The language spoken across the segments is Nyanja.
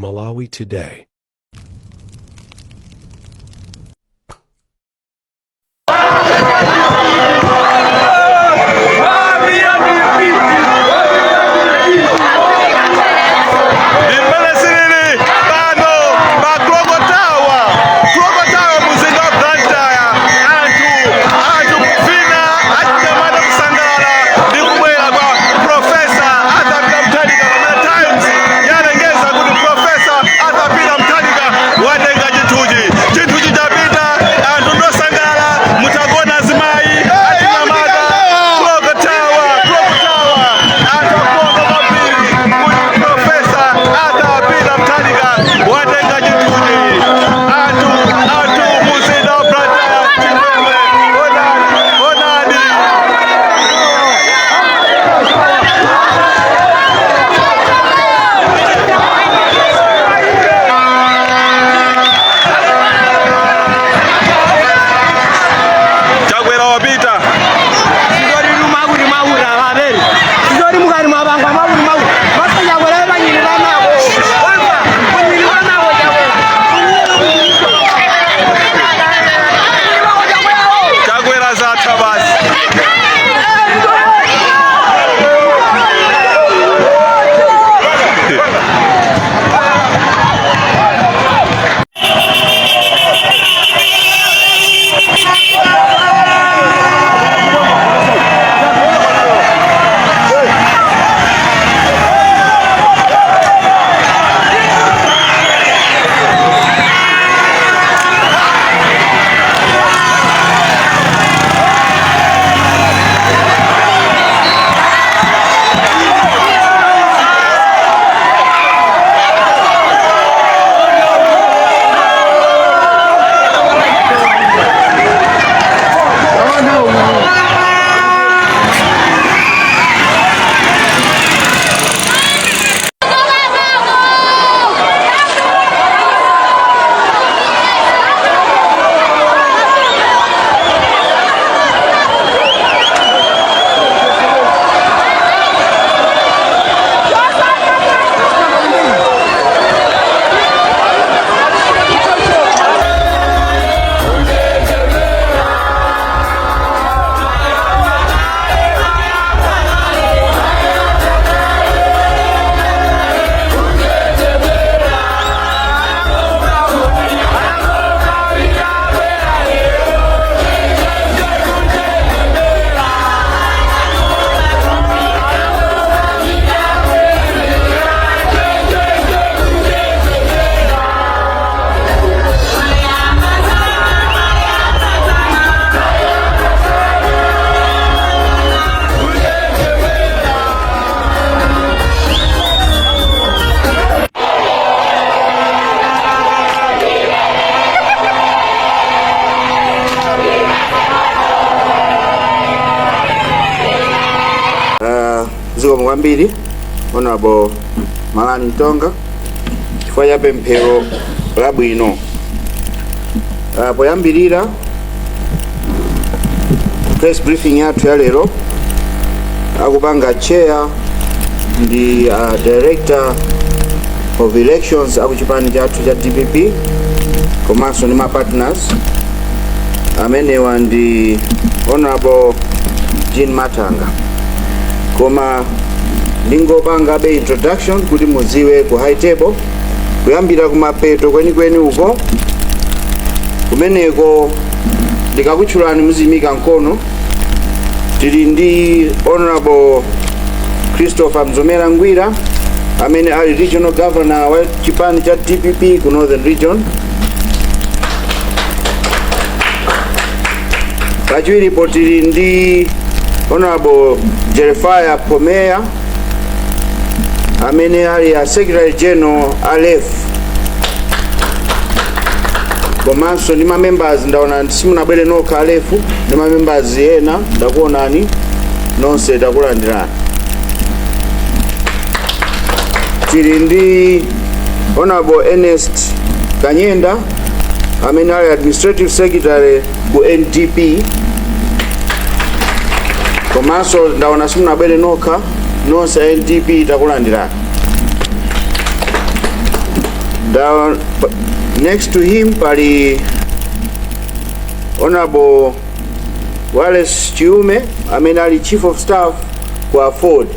Malawi Today. Ndimene zilili pano pa Clock Tower, Clock Tower, mzinda wa Blantyre. Anthu kuvina, achinyamata kusangalala ndi kubwera kwa Professor Arthur Peter Mutharika, pamene Times yalengeza kuti Professor Arthur Peter Mutharika watenga chinthuchi. Chinthuchi chapita, anthu ndosangalala. Mutakuona azimayi, achinyamata, Clock Tower, Clock Tower, anthu akuona kwambiri kuti Professor Arthur Peter Mutharika watenga chinthuchi. Anthu muzinda wa Blantyre chimwemwe. Onani, onani. Chakwera wapita. Sizori makuti makuti avaveri sizori mukati mwapanga makuti makuti masa Chakwera panyini pamako wamva kunyini pamako Chakwera. Chakwera zatha basi. Zikomo kwambiri, Honorable Malani Mtonga, chifukwa cha pemphero labwino. Poyambirira press briefing yathu ya lero, akupanga chair ndi Director of Elections akuchipani chathu cha DPP komanso ndi ma partners amenewa, ndi Honorable Jean Matanga. Koma ndingopangabe introduction kuti mudziwe. Ku high table, kuyambira kumapeto kwenikweni uko kumeneko, ndikakutchulani muziyimika mkono. Tili ndi Honorable Christopher Mzomera Ngwira, amene ali Regional Governor wa chipani cha DPP ku Northern Region. Pachiwiripo tili ndi Honorable Jeremiah Pomea, amene ali a Secretary General a LEF, komanso ndi ma members. Ndaona simunabwere nokha a LEF, ndi ma members ena, ndakuonani nonse, takulandirani. Tili ndi Honorable Ernest Kanyenda, amene ali Administrative Secretary ku NDP, komanso ndaona simunabwere nokha, nonse a NDP takulandirani. Down, next to him pali Honorable Wallace Chiume amene ali Chief of Staff ku AFORD,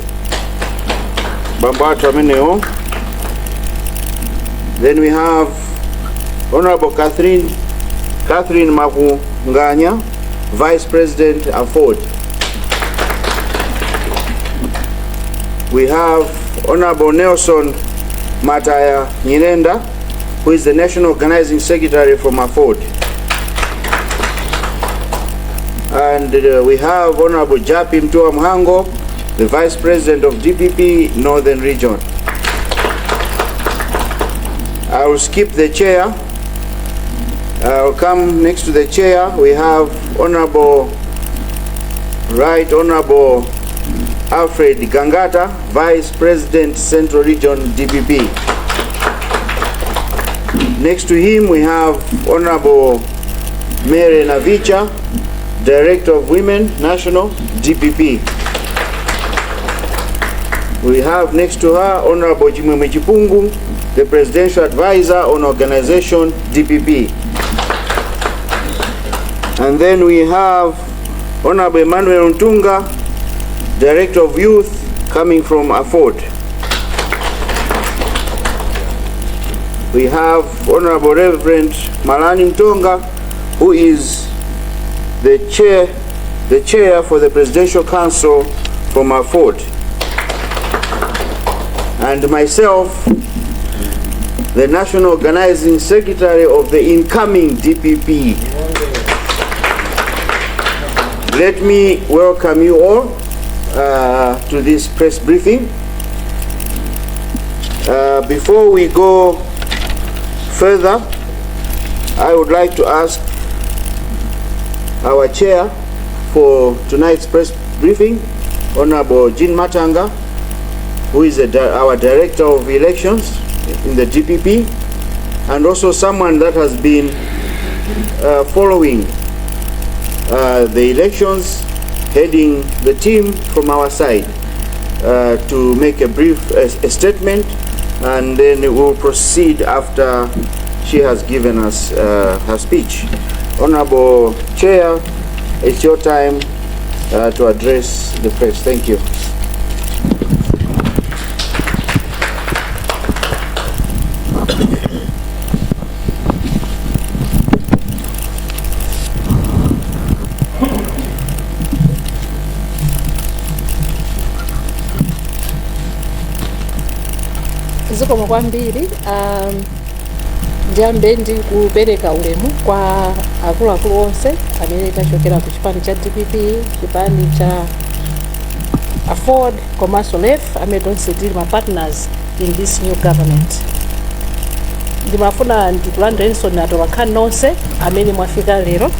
bambo athu amenewo. Then we have Honorable Catherine Makunganya, Vice President, AFORD. We have Honorable Nelson Mataya Nyirenda, who is the National Organizing Secretary from AFORD. And we have Honorable Jappie Mtuwa Mhango, the Vice President of DPP Northern Region. I will skip the chair. I will come next to the chair. We have Right Honorable Alfred Gangata, Vice President, Central Region, DPP. Next to him, we have Honorable Mary Navicha, Director of Women, National, DPP. We have next to her Honorable Chimwemwe Chipungu, the Presidential Advisor on Organization, DPP. And then we have Honorable Emmanuel Ntunga, Director of Youth, coming from AFORD. We have Honorable Reverend Malani Mtonga, who is the chair for the Presidential Council from AFORD. And myself, the National Organizing Secretary of the incoming DPP. Let me welcome you all to this press briefing. Before we go further, I would like to ask our chair for tonight's press briefing, Honorable Jean Mathanga, who is our Director of Elections in the DPP, and also someone that has been following the elections, heading the team from our side, to make a brief a statement, and then we'll proceed after she has given us her speech. Honorable Chair, it's your time to address the press. Thank you. Zikomo kwambiri. Ndiyambe ndi kupereka ulemu kwa akuluakulu onse amene tachokera ku chipani cha DPP, chipani cha AFORD komanso LEF, amene tonse tili ma partners in this new government. Ndimafuna ndikulandirenso atolankhani nonse amene mwafika lero.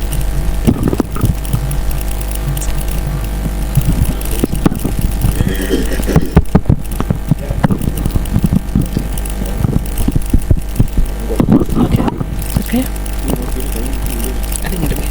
Okay. I think it'll be.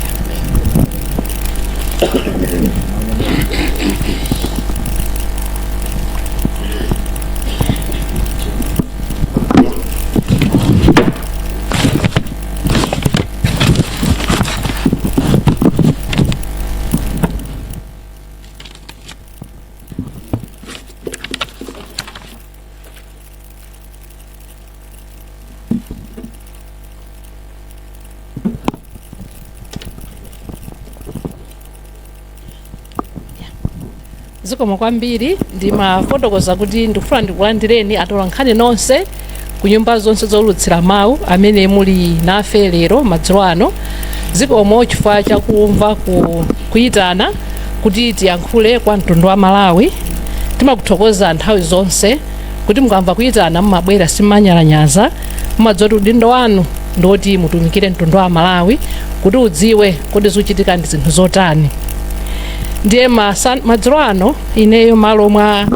Zikomo kwambiri. Ndimafotokoza kuti ndikufuna ndikulandireni atolankhani nonse ku nyumba zonse zowulutsira mawu amene muli nafe lero madzulo ano. Zikomo chifukwa chakumva kuyitana kuti tiyankhule kwa mtundu wa Malawi. Timakuthokoza nthawi zonse kuti mukamva kuyitana mumabwera, simanyalanyaza. Mumadziwa kuti udindo wanu ndoti mutumikire mtundu wa Malawi kuti udziwe kuti zikuchitika ndi zinthu zotani. Ndiye madzulo ano ineyo malo mwa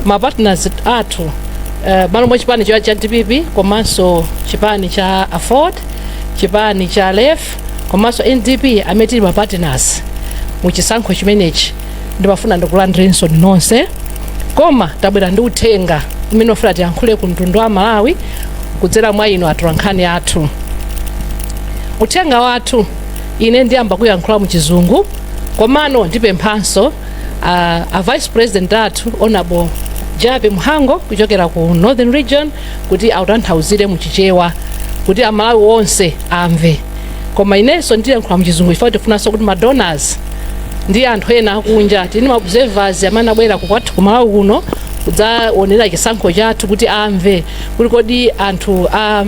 ma partners athu, malo mwa chipani cha DPP komanso chipani cha AFORD, chipani cha LEF komanso NDP, amene tili ma partners muchisankho chimenechi, ndimafuna ndikulandirenso nonse. Koma tabwera ndi uthenga umene ufuna tiyankhule ku mtundu wa Malawi. Kudzera mwa inu atolankhani athu, uthenga wathu, ine ndiyamba kuyankhula mu Chizungu, komano ndipemphanso a Vice President athu, Honorable Jappie Mhango, kuchokera ku Northern Region, kuti autanthauzire mu Chichewa kuti Amalawi onse amve. Koma inenso ndiyankhula mu Chizungu chifukwa tifunanso kuti ma donors ndi anthu ena akunja, tini ma observers amene abwera kukwathu ku Malawi kuno kudzaonera chisankho chathu, kuti amve kuti kodi anthu a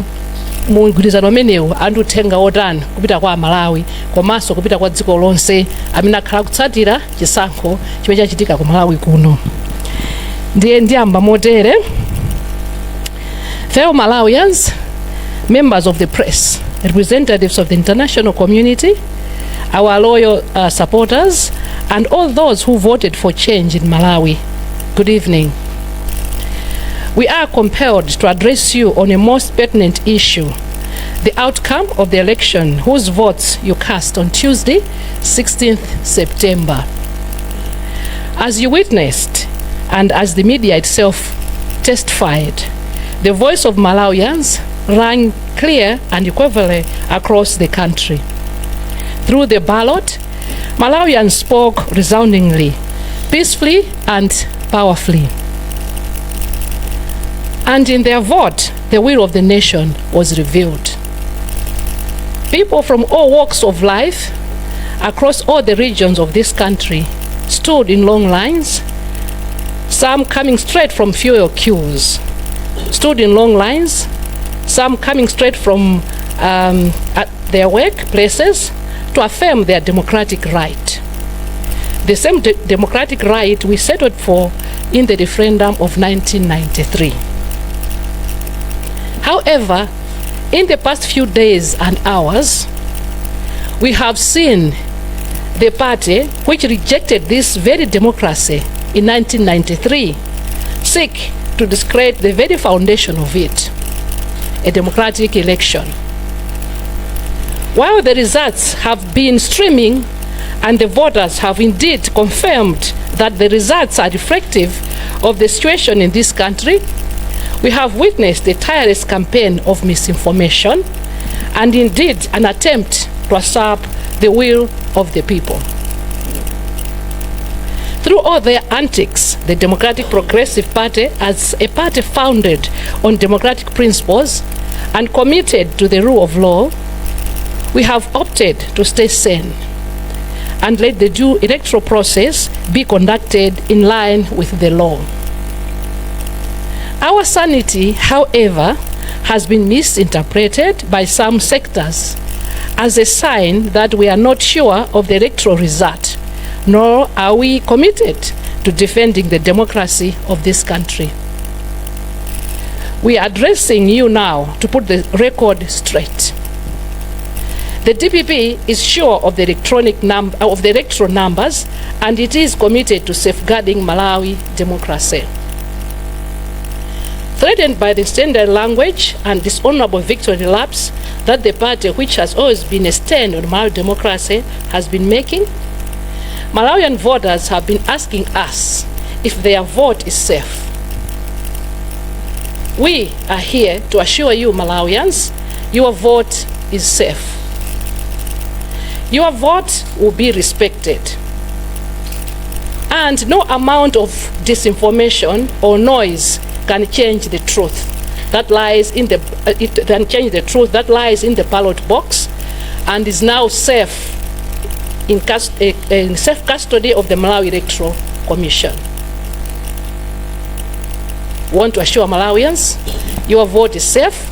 mu mgwirizano umenewu ali uthenga otani kupita kwa Amalawi komanso kupita kwa dziko lonse amene akhala kutsatira chisankho chimene chachitika ku Malawi kuno. Ndiye ndiyamba motere. Fellow Malawians, members of the press, representatives of the international community, our loyal supporters, and all those who voted for change in Malawi, good evening. We are compelled to address you on a most pertinent issue, the outcome of the election whose votes you cast on Tuesday, 16th September. As you witnessed, and as the media itself testified, the voice of Malawians rang clear and unequivocally across the country. Through the ballot, Malawians spoke resoundingly, peacefully, and powerfully. And in their vote, the will of the nation was revealed. People from all walks of life, across all the regions of this country, stood in long lines, some coming straight from fuel queues, stood in long lines, some coming straight from at their workplaces to affirm their democratic right. The same democratic right we settled for in the referendum of 1993. However, in the past few days and hours, we have seen the party which rejected this very democracy in 1993 seek to discredit the very foundation of it, a democratic election. While the results have been streaming and the voters have indeed confirmed that the results are reflective of the situation in this country, we have witnessed a tireless campaign of misinformation and indeed an attempt to usurp the will of the people. Through all their antics, the Democratic Progressive Party, as a party founded on democratic principles and committed to the rule of law, we have opted to stay sane and let the due electoral process be conducted in line with the law. Our sanity, however, has been misinterpreted by some sectors as a sign that we are not sure of the electoral result, nor are we committed to defending the democracy of this country. We are addressing you now to put the record straight. The DPP is sure of the electoral numbers, and it is committed to safeguarding Malawi democracy. Threatened by the incendiary language and dishonorable victory laps that the party, which has always been a stand on Malawi democracy, has been making, Malawian voters have been asking us if their vote is safe. We are here to assure you, Malawians, your vote is safe. Your vote will be respected. And no amount of disinformation or noise can change the truth that lies in the it can change the truth that lies in the ballot box and is now safe in safe custody of the Malawi Electoral Commission. Want to assure Malawians your vote is safe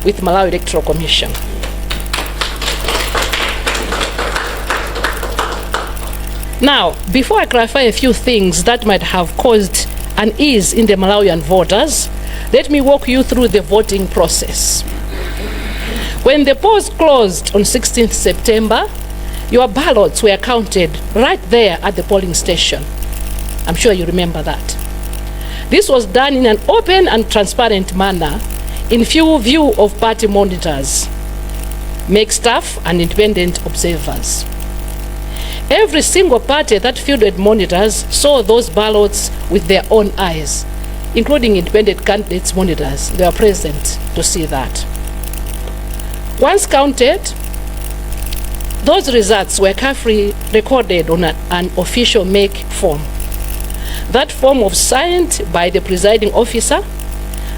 with Malawi Electoral Commission. Now, before I clarify a few things that might have caused unease in the Malawian voters, let me walk you through the voting process. When the polls closed on 16th September, your ballots were counted right there at the polling station. I'm sure you remember that. This was done in an open and transparent manner in full view of party monitors, MEC staff, and independent observers. Every single party that fielded monitors saw those ballots with their own eyes. including independent candidates monitors. They are present to see that. Once counted, those results were carefully recorded on an official MEC form. That form was signed by the presiding officer,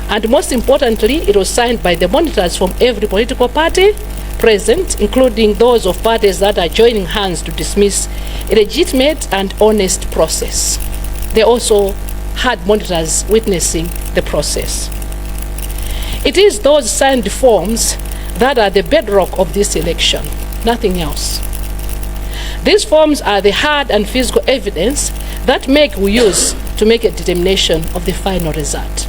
and most importantly, it was signed by the monitors from every political party present, including those of parties that are joining hands to dismiss a legitimate and honest process. They also had monitors witnessing the process. It is those signed forms that are the bedrock of this election, nothing else. These forms are the hard and physical evidence that MEC will use to make a determination of the final result.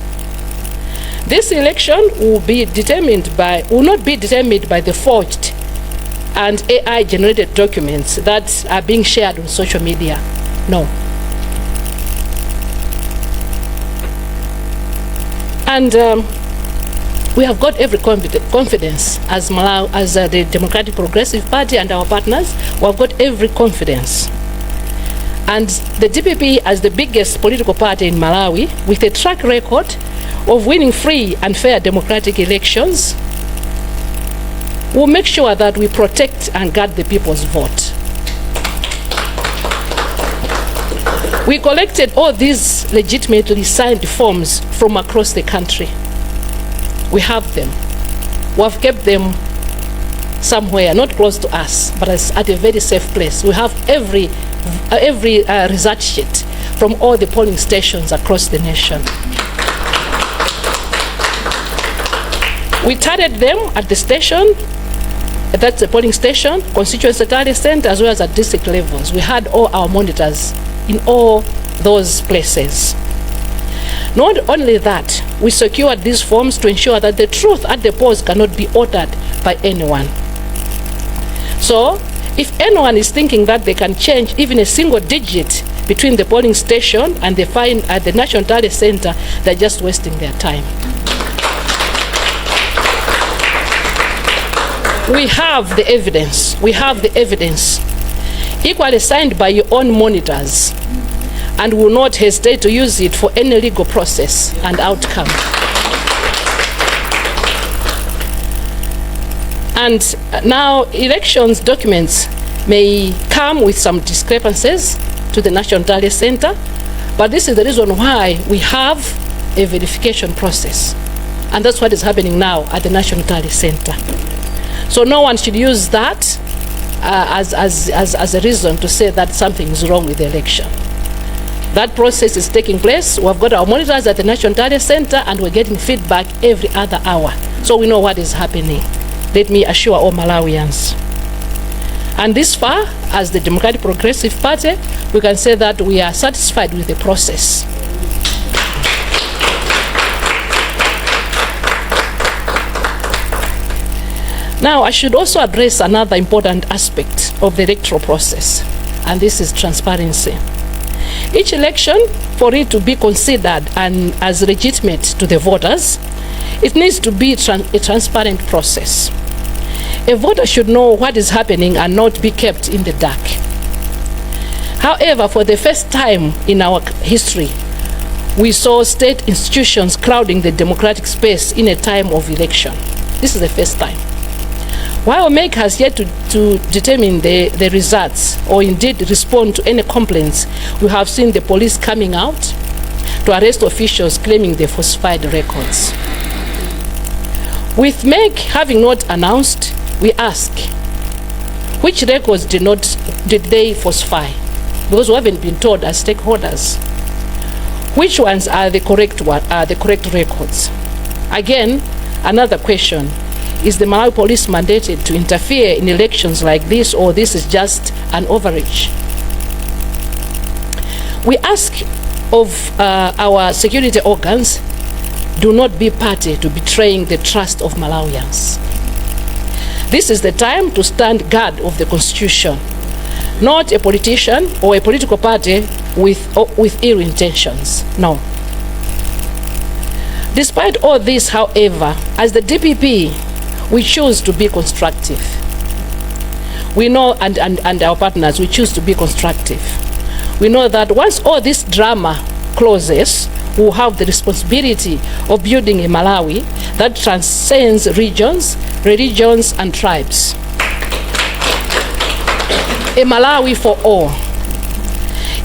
This election will not be determined by the forged and AI generated documents that are being shared on social media. No. And we have got every confidence as Malawi, as the Democratic Progressive Party and our partners, we have got every confidence. And the DPP, as the biggest political party in Malawi, with a track record of winning free and fair democratic elections, will make sure that we protect and guard the people's vote. We collected all these legitimately signed forms from across the country. We have them. We have kept them somewhere, not close to us, but at a very safe place. We have every result sheet from all the polling stations across the nation. We tallied them at the station, that's the polling station, constituency tally center, as well as at district levels. We had all our monitors in all those places. Not only that, we secured these forms to ensure that the truth at the polls cannot be altered by anyone. So, if anyone is thinking that they can change even a single digit between the polling station and the fine at the National Tally Center, they're just wasting their time. We have the evidence. We have the evidence. Equally signed by your own monitors, and will not hesitate to use it for any legal process and outcome. And now, elections documents may come with some discrepancies to the National Tally Center, but this is the reason why we have a verification process. And that's what is happening now at the National Tally Center. So no one should use that as a reason to say that something is wrong with the election. That process is taking place. We've got our monitors at the National Tally Center, and we're getting feedback every other hour. So we know what is happening. Let me assure all Malawians. And this far, as the Democratic Progressive Party, we can say that we are satisfied with the process. Now, I should also address another important aspect of the electoral process, and this is transparency. Each election, for it to be considered and as legitimate to the voters, it needs to be a transparent process. A voter should know what is happening and not be kept in the dark. However, for the first time in our history, we saw state institutions crowding the democratic space in a time of election. This is the first time. While MEC has yet to determine the results or indeed respond to any complaints, we have seen the police coming out to arrest officials claiming they falsified records. With MEC having not announced, we ask, which records did they falsify? Because we haven't been told as stakeholders. Which ones are the correct one, are the correct records? Again, another question. Is the Malawi police mandated to interfere in elections like this, or this is just an overreach? We ask of our security organs, do not be party to betraying the trust of Malawians. This is the time to stand guard of the constitution, not a politician or a political party with ill intentions. No. Despite all this, however, as the DPP, we choose to be constructive. We know, and our partners, we choose to be constructive. We know that once all this drama closes, will have the responsibility of building a Malawi that transcends regions, religions, and tribes. A Malawi for all.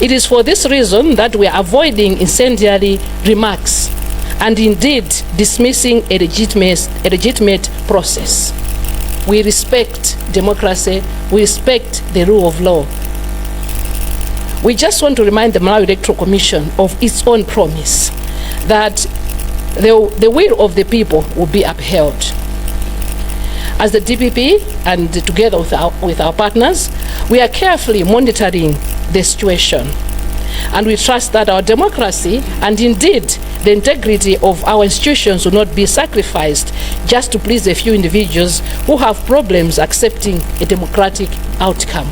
It is for this reason that we are avoiding incendiary remarks and indeed dismissing a legitimate process. We respect democracy, we respect the rule of law. We just want to remind the Malawi Electoral Commission of its own promise that the will of the people will be upheld. As the DPP and together with our partners, we are carefully monitoring the situation. And we trust that our democracy and indeed the integrity of our institutions will not be sacrificed just to please a few individuals who have problems accepting a democratic outcome.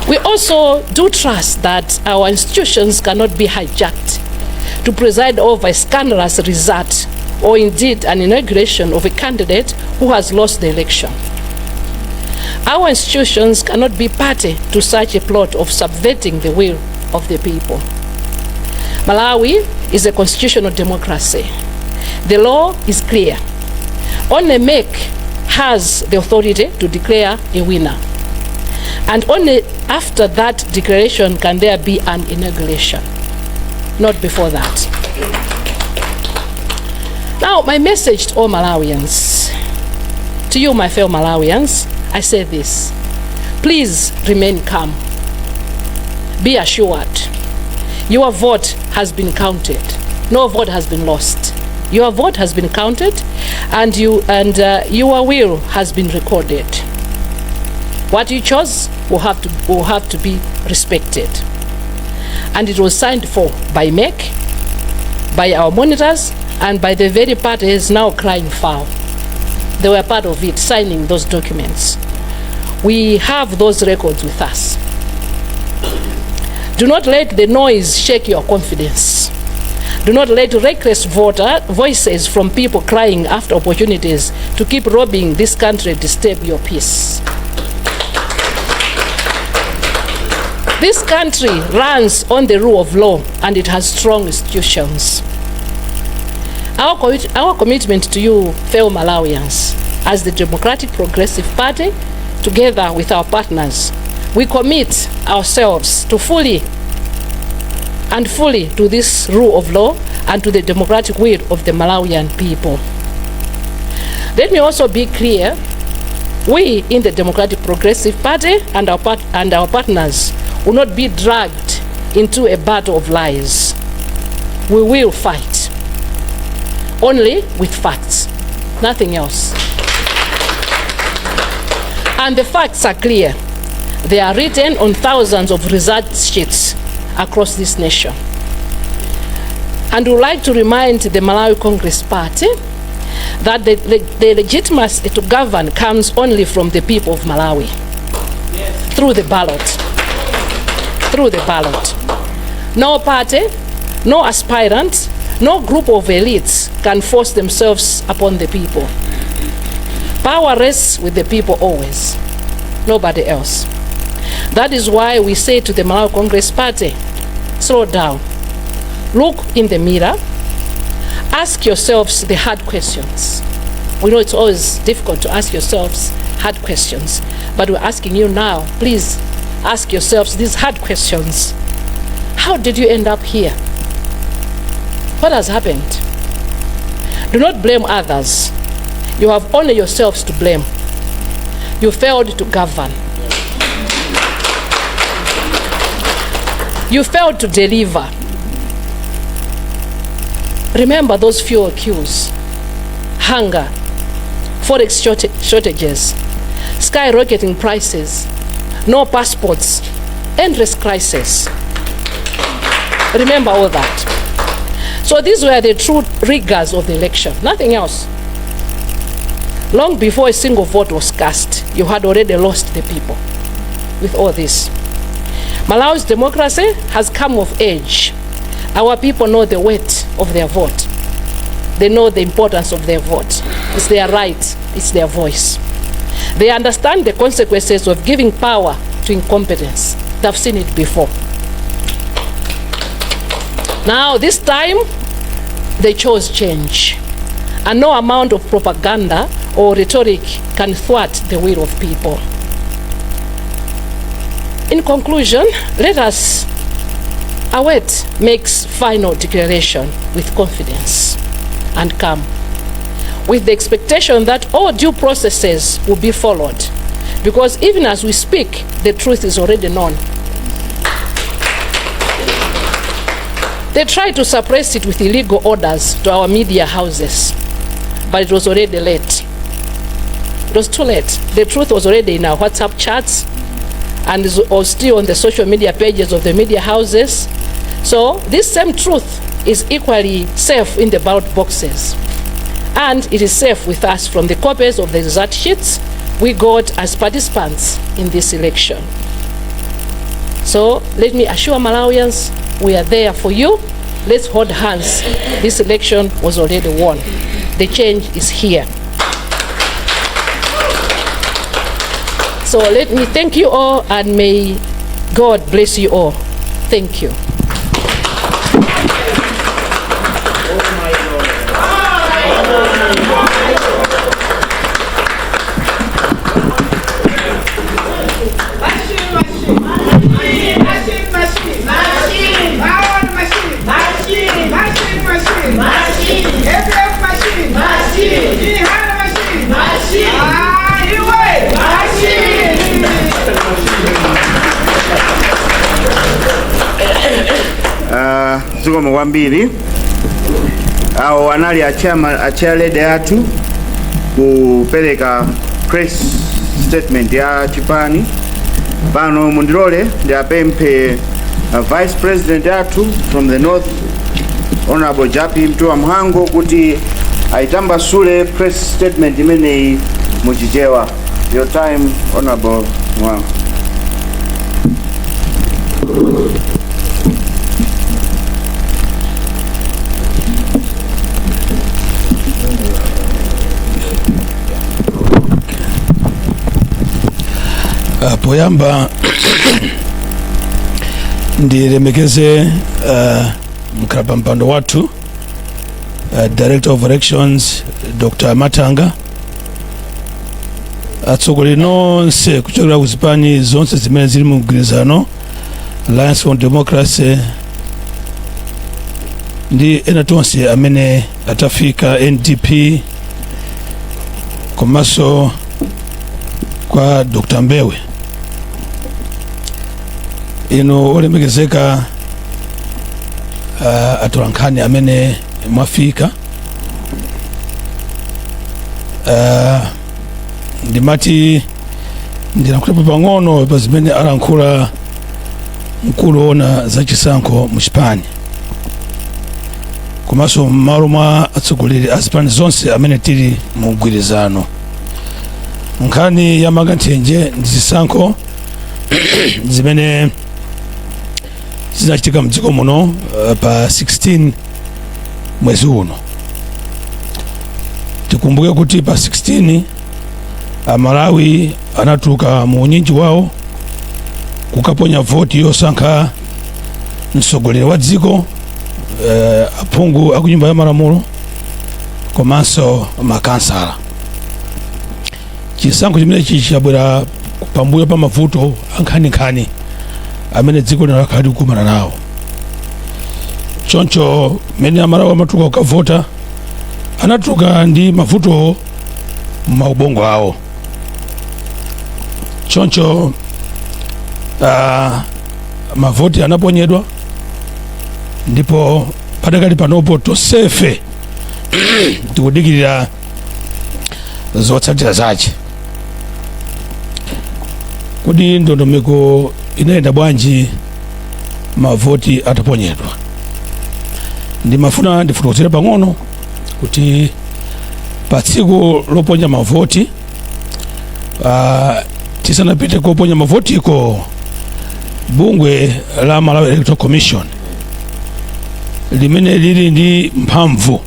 We also do trust that our institutions cannot be hijacked to preside over a scandalous result or indeed an inauguration of a candidate who has lost the election. Our institutions cannot be party to such a plot of subverting the will of the people. Malawi is a constitutional democracy. The law is clear. Only MEC has the authority to declare a winner. And only after that declaration can there be an inauguration, not before that. Now, my message to all Malawians, to you, my fellow Malawians, I say this: please remain calm. Be assured, your vote has been counted. No vote has been lost. Your vote has been counted, and your will has been recorded. What you chose will have to be respected. And it was signed for by MEC, by our monitors, and by the very parties now crying foul. They were part of it, signing those documents. We have those records with us. Do not let the noise shake your confidence. Do not let reckless voter voices from people crying after opportunities to keep robbing this country disturb your peace. This country runs on the rule of law, and it has strong institutions. Our commitment to you, fellow Malawians, as the Democratic Progressive Party, together with our partners, we commit ourselves to fully and fully to this rule of law and to the democratic will of the Malawian people. Let me also be clear, we in the Democratic Progressive Party and our partners will not be dragged into a battle of lies. We will fight only with facts, nothing else. And the facts are clear. They are written on thousands of result sheets across this nation. And we would like to remind the Malawi Congress Party that the legitimacy to govern comes only from the people of Malawi. Yes. Through the ballot. Through the ballot. No party, no aspirant, no group of elites can force themselves upon the people. Power rests with the people always, nobody else. That is why we say to the Malawi Congress Party, slow down, look in the mirror, ask yourselves the hard questions. We know it's always difficult to ask yourselves hard questions, but we're asking you now, please ask yourselves these hard questions. How did you end up here? What has happened? Do not blame others. You have only yourselves to blame. You failed to govern. You failed to deliver. Remember those fuel queues, hunger, forex shortages, skyrocketing prices, no passports, endless crisis. Remember all that. So these were the true rigors of the election, nothing else. Long before a single vote was cast, you had already lost the people with all this. Malawi's democracy has come of age. Our people know the weight of their vote. They know the importance of their vote. It's their right, it's their voice. They understand the consequences of giving power to incompetence. They've seen it before. Now, this time, they chose change. And no amount of propaganda or rhetoric can thwart the will of people. In conclusion, let us await MEC's final declaration with confidence and calm, with the expectation that all due processes will be followed, because even as we speak, the truth is already known. They tried to suppress it with illegal orders to our media houses, but it was already late. It was too late. The truth was already in our WhatsApp chats and is was still on the social media pages of the media houses. So this same truth is equally safe in the ballot boxes. And it is safe with us from the copies of the result sheets we got as participants in this election. So let me assure Malawians, we are there for you. Let's hold hands. This election was already won. The change is here. So let me thank you all, and may God bless you all. Thank you. Zikomo kwambiri. Awo anali a chairlady athu kupereka press statement ya chipani. Pano mundilole ndiapemphe vice president athu from the north, Honorable Jappie Mtuwa Mhango, kuti aitambasule press statement imeneyi muchichewa. Your time, Honorable Mhango. Poyamba ndilemekeze mkhala mpando wathu, Director of Elections Dr. Matanga, atsogoleri nonse kuchokera ku zipani zonse zimene zili mu mgwirizano Alliance for Democracy ndi ena tonse amene atafika, NDP, komanso kwa Dr. Mbewe, inu olemekezeka atolankhani amene mwafika, ndimati ndilankhulapo pang'ono pa zimene alankhula mkulu woona zachisankho mu chipani, komanso m'malo mwa atsogoleri a zipani zonse amene tili mu mgwirizano. Nkhani ya manga nthenje ndi zisankho zimene zinachitika mdziko muno pa 16 mwezi uno. Tikumbuke kuti pa 16 Amalawi anatuluka mu unyinji wawo kukaponya voti yosankha mtsogoleri wa dziko, aphungu aku nyumba ya malamulo komanso makansala. Chisankho chimenechi chabwera pambuyo pa mavuto ankhaninkhani amene dziko lino lakhala likukumana nawo. Choncho mmene Amalawi amatuluka kukavota, anatuluka ndi mavuto m'maubongo awo. Choncho mavoti anaponyedwa, ndipo padakali panopo tonsefe tikudikirira zotsatira zache. Kodi ndondomeko inayenda bwanji mavoti ataponyedwa? Ndimafuna ndifotokozere pang'ono kuti pa tsiku loponya mavoti, tisanapite koponya mavotiko, bungwe la Malawi Electoral Commission limene lili ndi mphamvu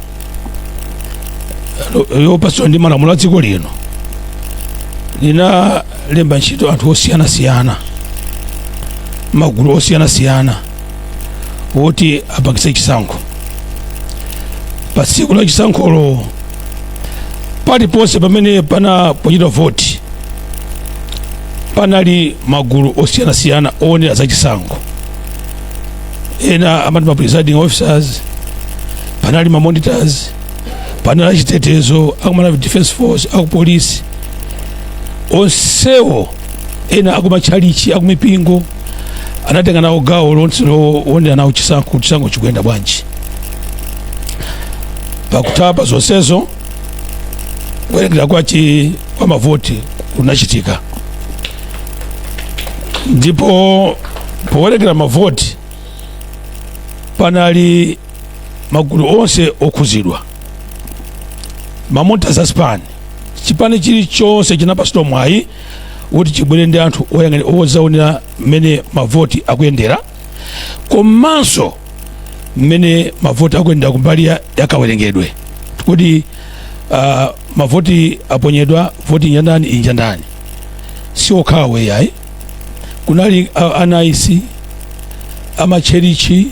yopatsidwa ndi malamulo a dziko lino linalemba ntchito anthu osiyanasiyana, magulu osiyanasiyana. woti apangitse chisankho. Pa tsiku la chisankholo, paliponse pamene panaponyedwa voti panali magulu osiyanasiyana oonera za chisankho. Ena amati ma presiding officers, panali ma monitors, panali achitetezo aku Malawi Defense Force, akupolisi, onsewo, ena akumatchalichi, akumipingo, anatenga nawo gawo lonse loonera nawo chisankho kuti chisankho chikuyenda bwanji. Pakutha pa zonsezo, kuwerengera kwa mavoti kunachitika, ndipo powerengera mavoti panali magulu onse okhuzidwa, ma monitors a zipani. Chipani chilichonse chinapatsidwa mwayi kuti chibwere ndi anthu oyang'anira odzaonera mmene mavoti akuyendera, komanso mmene mavoti akuyendera kumbali yakawerengedwe, kuti mavoti aponyedwa, voti injandani, injandani. Si okhawo ayi, kunali a NICE, amatchalichi,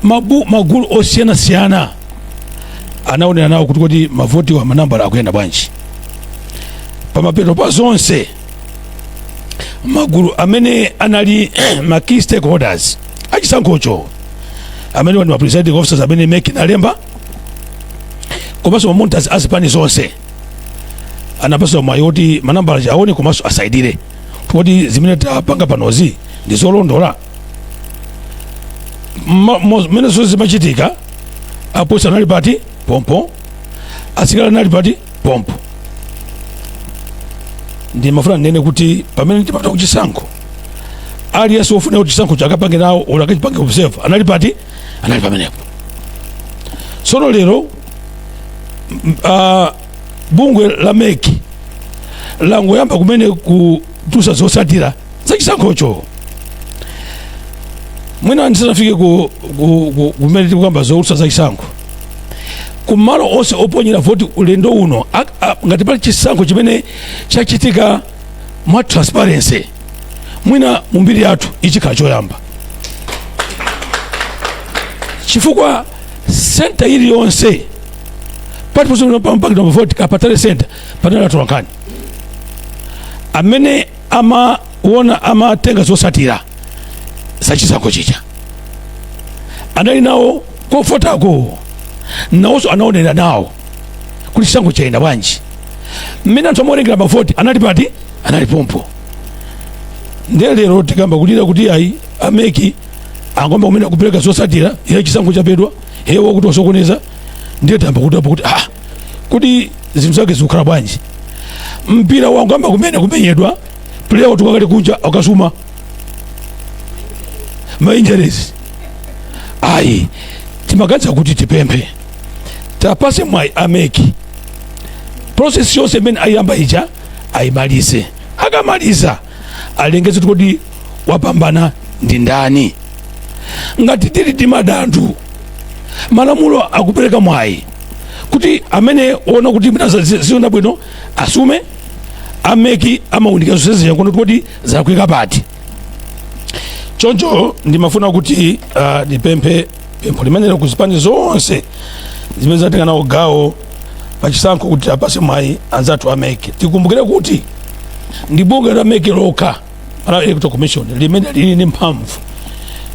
magulu osiyanasiyana anaonera nawo kuti mavoti wa manambala akuyenda bwanji. Pamapeto pa zonse, magulu amene anali ma key stakeholders achisankhocho, amene ndi ma presiding officers amene MEC inalemba, komanso ma monitors azipani zonse, anapatsidwa mwayi woti manambala aone komanso asaidire kuti zimene tapanga panozi ndi zolondola. Mmene zonse zimachitika, apolisi anali pati pompo, asilikali anali pati pompo. Ndimafuna ndinene kuti pamene timapita kuchisankho, aliyense wofuna kuti chisankho chakapange nawo olo akachipange observe anali pati, anali pamenepo. Tsono lero bungwe la MEC langoyamba kumene kutulutsa zotsatira za chisankhocho. Mwina ndisanafike kumene tikukamba zotulutsa za chisankho, kumalo onse oponyera voti ulendo uno, ngati pali chisankho chimene chachitika mwa transparency mwina mumbiri yathu, ichikhala choyamba, chifukwa center iliyonse paliponse pamapangidwa mavoti, pa tally center panali atolankhani amene amaona, amatenga zotsatira za chisankho chija, anali nawo kofotako, nawonso anaonera nawo kuti chisankho chayenda bwanji. Mmene anthu amawerengera mavoti anali pati, anali pompo. Ndiye lero tikamba kulira kuti ayi, a MEC angomba kumene kupereka zotsatira, iye chisankho chapedwa, iye wakuti wasokoneza. Ndiye tamba kuti apo kuti kuti zinthu zake zikukhala bwanji? Mpira wangamba kumene kumenyedwa, player watuka kale kunja akasuma ma injuries. Ayi, timaganiza kuti tipemphe tapase mwayi a MEC, process yonse imene ayamba ija ayimalize. Akamaliza alengeze kuti wapambana ndi ndani. Ngati tili timadandu, malamulo akupereka mwayi kuti amene ona kuti mwina ziyenda bwino asume. A MEC amawunika zonse ziyankono kuti zakwika pati. Choncho ndimafuna kuti ndipemphe pempho limenelo kuzipani zonse zimene zatenga nawo gawo pachisankho kuti apase mwayi anzathu a MEC. Tikumbukire kuti ndi bungwe la MEC lokha, Malawi Electoral Commission, limene lili ndi mphamvu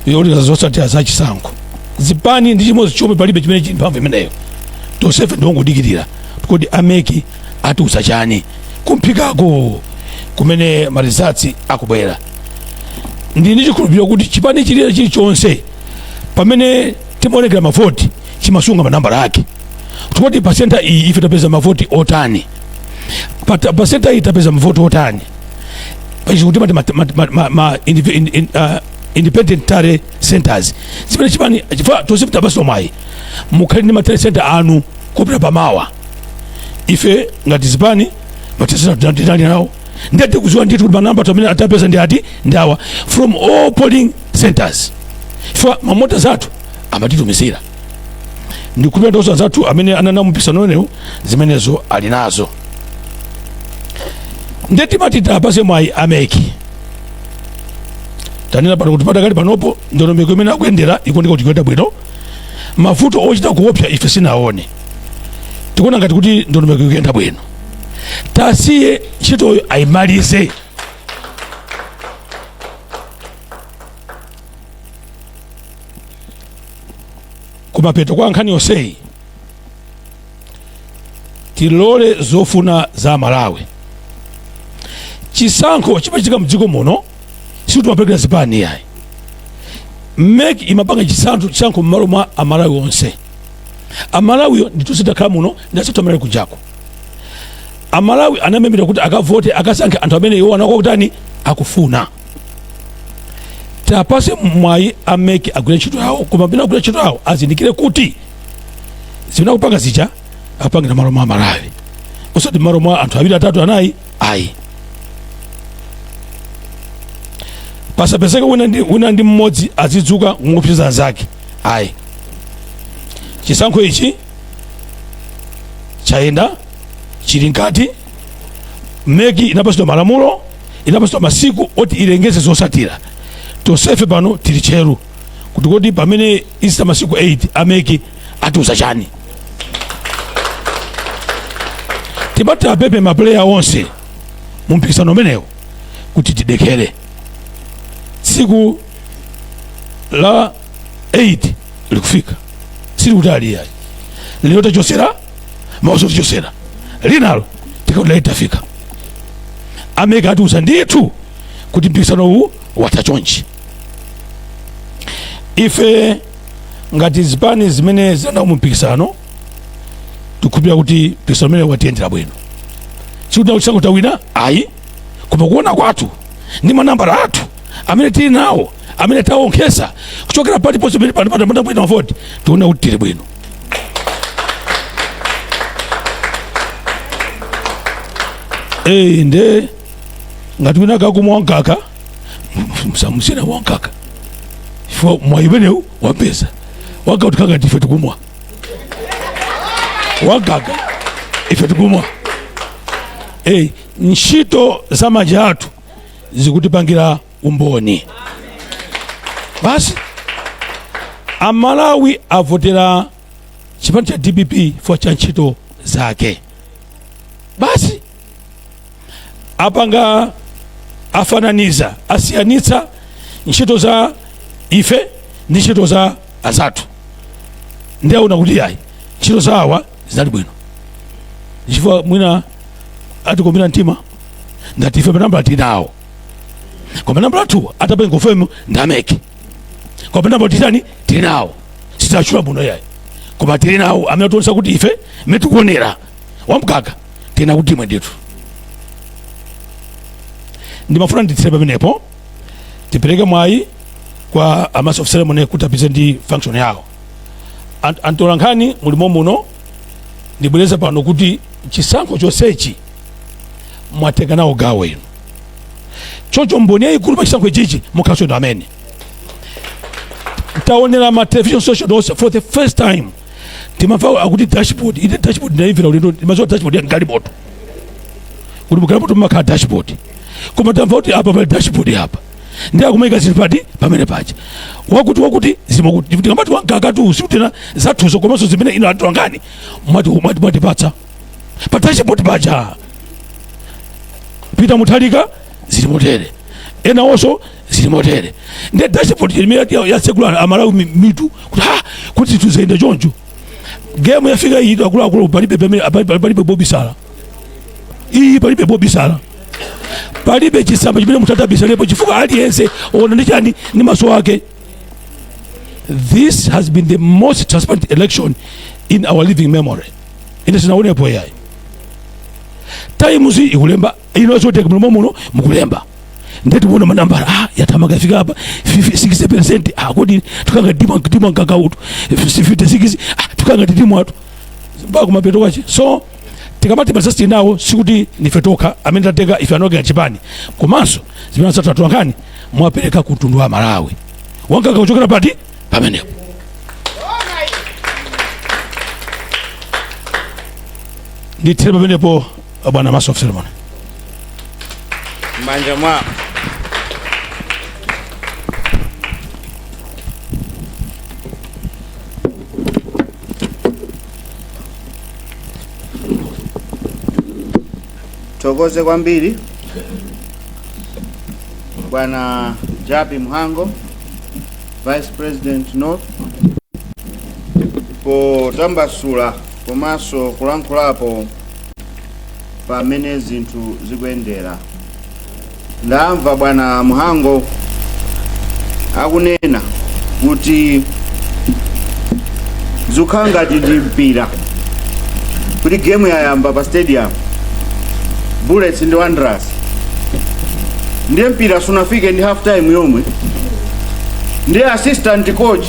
yolira zotsatira za chisankho. Zipani ndi chimodzi chomwe palibe chimene chili mphamvu imeneyo. Tonsefe ndiongodikirira kuti a MEC atiuza chani kumphikako kumene ma results akubwera. Ndi ndi chikhulupiriro kuti chipani chilira chilichonse pamene timaonekera mavoti chimasunga manambala ake, kuti pa center iyi ife tapeza mavoti otani, pa center iyi tapeza mavoti otani. Pachizungu timati ma independent tally centers, zimene chipani, chifukwa tonse tapatsidwa mwayi, mukhale ndi ma tally center anu kupita pamawa. Ife ngati zipani ma tally center tinali nawo, ndiye tikudziwa ndithu kuti manamba amene atapeza ndi ati, ndi awa, from all polling centers, chifukwa ma monitors athu amatitumizira. Ndikupita ndonso anzathu amene ananamupisa onewo zimenezo ali nazo. Ndiye timati tapase mwayi a MEC, Tanena pano kuti padakali panopo ndondomeko imene akuyendera ikuoneka kuti ikuyenda bwino. Mavuto ochita kuopsa ife sinaone, tikuona ngati kuti ndondomeko ikuyenda bwino. Tasiye ntchitoyo ayimalize. Kumapeto kwa nkhani yonseyi, tilole zofuna za Malawi. Chisankho chimachitika mdziko muno sikuti timaperekera zipani yayi. MEC imapanga chisankho m'malo mwa Amalawi onse. Amalawiyo ndi tonse takhala muno ndi anzathu amene ali kunjako. Amalawi anamemedwa kuti akavote, akasankhe anthu amene iwo anakutani akufuna. Tapase mwayi a MEC agwire ntchito yawo, koma pamene agwire ntchito yawo azindikire kuti zimene akupanga zija akupangira malo mwa Amalawi, osati malo mwa anthu awiri, atatu, anayi ayi. Pasapezeke wina ndi mmodzi azidzuka ngopseza anzake ayi. Chisankho ichi chayenda, chili nkati. MEC inapasidwa malamulo, inapasidwa masiku oti ilengeze zosatira. Tonsefe pano tili tcheru kuti kodi pamene isita masiku 8 a MEC atiuza chani. Timati apemphe ma player onse mu mpikisano umenewo kuti tidekhere tsiku la 8 likufika, sili kutali yayi. Lero tachosera mawaso, tichosera linalo, tikakuti tafika. A MEC atiuza ndithu kuti mpikisano uwu watha chonchi. Ife ngati zipani zimene zinawo mu mpikisano tikukhulupirira kuti mpikisano umene watiyendera bwino. Sikuti chisankho tawina ayi, koma kuona kwathu ndi manambala athu amene tili nawo, amene taonkhesa kuchokera paliponse pamene pano pano pano mavoti, tiona kuti tili bwino. Nde ngati wina kakumwa mkaka, msamusina wankaka, chifukwa mwayi umenewu wapeza wankaka. Tikanga ife tikumwa wankaka, ife tikumwa. Ntchito za manja athu zikutipangira umboni basi. Amalawi avotera chipani cha DPP chifukwa cha ntchito zake basi. Apanga afananiza, asiyanitsa ntchito za ife ndi ntchito za azathu, ndi aona kuti ayi, ntchito za awa zinali bwino, chifukwa mwina atikomera mtima ngati ife manambala tili nawo, koma nambala athu atapange confirm ndi a MEC. Koma nambala titani tili nawo, sitachula muno yayi, koma tili nawo amene tionesa kuti ife mmene tikuonera wamkaka tena kuti imwe ndithu. Ndimafuna nditsire pamenepo, tipereke mwayi kwa a master of ceremony kuti apite ndi function yawo. Antolankhani mulimo muno, ndibwereza pano kuti chisankho chonsechi mwatenga nawo gawo inu, choncho mboni yayikulu pa chisankho ichichi mukhaso inu amene taonera ma television station onse. For the first time timamva akuti dashboard. Ine dashboard ndaimvera ulendo, ndimadziwa dashboard ya galimoto, kuti mugalimoto mumakhala dashboard, koma tamva kuti apa pali dashboard apa, ndi akumayika zinthu pati pamene paja, wakuti wakuti zimakuti. Tikamati wankakatu sikutina zathuzo, komanso zimene ino atolankhani mwatipatsa pa dashboard paja. Peter Mutharika zili motere, ena onso zili motere. Ndi dashboard imene yatsekula Amalawi mitu kuti ha, kuti zinthu ziyende choncho. Game yafika iyi, akuluakulu, palibe pamene palibe bobisala iyi, palibe bobisala, palibe chisamba chimene mutatabisalepo, chifukwa aliyense ona ndi chani, ndi maso ake. This has been the most transparent election in our living memory. Ine sinaonepo yayi. Times ikulemba, ino zoteka mulomo muno mukulemba, ndeti kuona manambala, ah, yatamaka yafika apa 60%. Ah, kodi tukanga timwa timwa nkakautu 56, ah, tukanga titimwa atu mpaka kumapeto kwache. So tikamati masasi nawo, sikuti nife tokha amene tatenga, ife anogera chipani, komanso zimene zathu atolankhani mwapereka ku mtundu wa Malawi. Wankaka kuchokera pati pamenepo. Ndithere pamenepo, bwana master of ceremony. M'manja mwa Thokoze kwambiri Bwana Jappie Mhango, Vice President North, potambasula komanso kulankhulapo pamene zinthu zikuyendera. Ndamva Bwana Mhango akunena kuti zikukhala ngati ndi mpira, kuti game yayamba pa stadium, Bullets ndi Wanderers, ndiye mpira sunafike ndi half time yomwe, ndiye assistant coach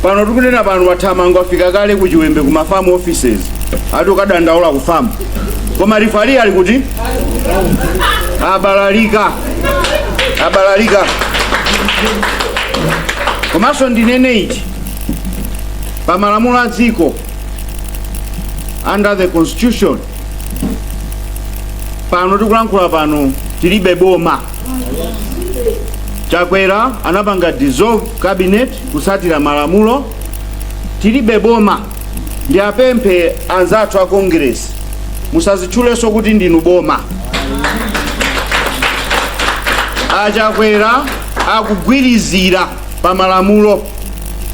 pano tikunena pano wathamanga, afika kale ku Chiwembe ku maFAM offices, ati ukadandaula ku FAM, koma referee ali kuti abalalika, abalalika. Komanso ndinene ichi: pa malamulo a dziko, under the constitution, pano tikulankhula pano tilibe boma. Chakwera anapanga dissolve cabinet kusatira malamulo. Tilibe boma. Ndi apemphe anzathu a Congress, musazitchulenso kuti ndinu boma. Achakwera akugwirizira pa malamulo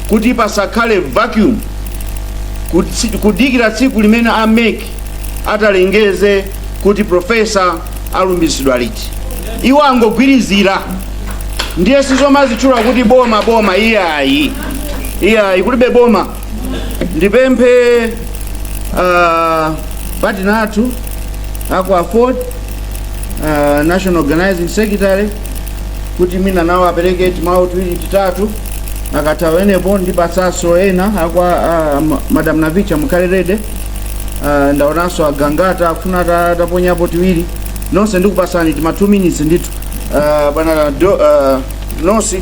kuti pasakhale vacuum, kudikira tsiku limene a MEC atalengeze kuti professor alumbiritsidwa liti. Iwo angogwirizira, ndiye sizomazitchula kuti boma, boma. Iyayi, iyayi, kulibe boma. Ndipemphe partner athu aku AFORD, national organizing secretary, kuti mina nawo apereke timawu tiwiri titatu. Akatha wenepo ndipatsanso ena akwa Madam Navicha, mukhale ready. Ndaonanso agangata akufuna taponyapo tiwiri. Nonse ndikupasani tima 2 minutes ndithu. Bwana nosi